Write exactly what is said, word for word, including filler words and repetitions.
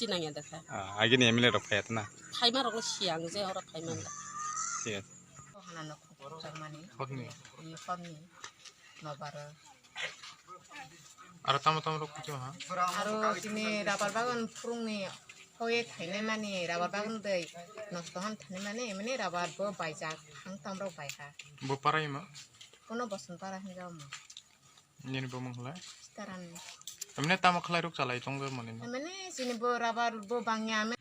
Sinang ya dekha. Ah, agini M L A rok phai atna. Phaima rok le siang je oro phaima da. Thik ase. Hana nok changmani. Hokni. Ni hokni. Nobaro. Aro tamo tamo rok kuchung ha? Aro chini rabar bagan phurungni hoye thainai mani, rabar bagan dei nosto han thainai mani, mani rabar bo baijak, hang tam rok bai ha. Bo parai ma? Kono boson para hinjao mo. Nini bo mung khlai? Sitaran. Emne tamo khlai rok chalai tong mani no? Mani chini bo rabar bo bangya.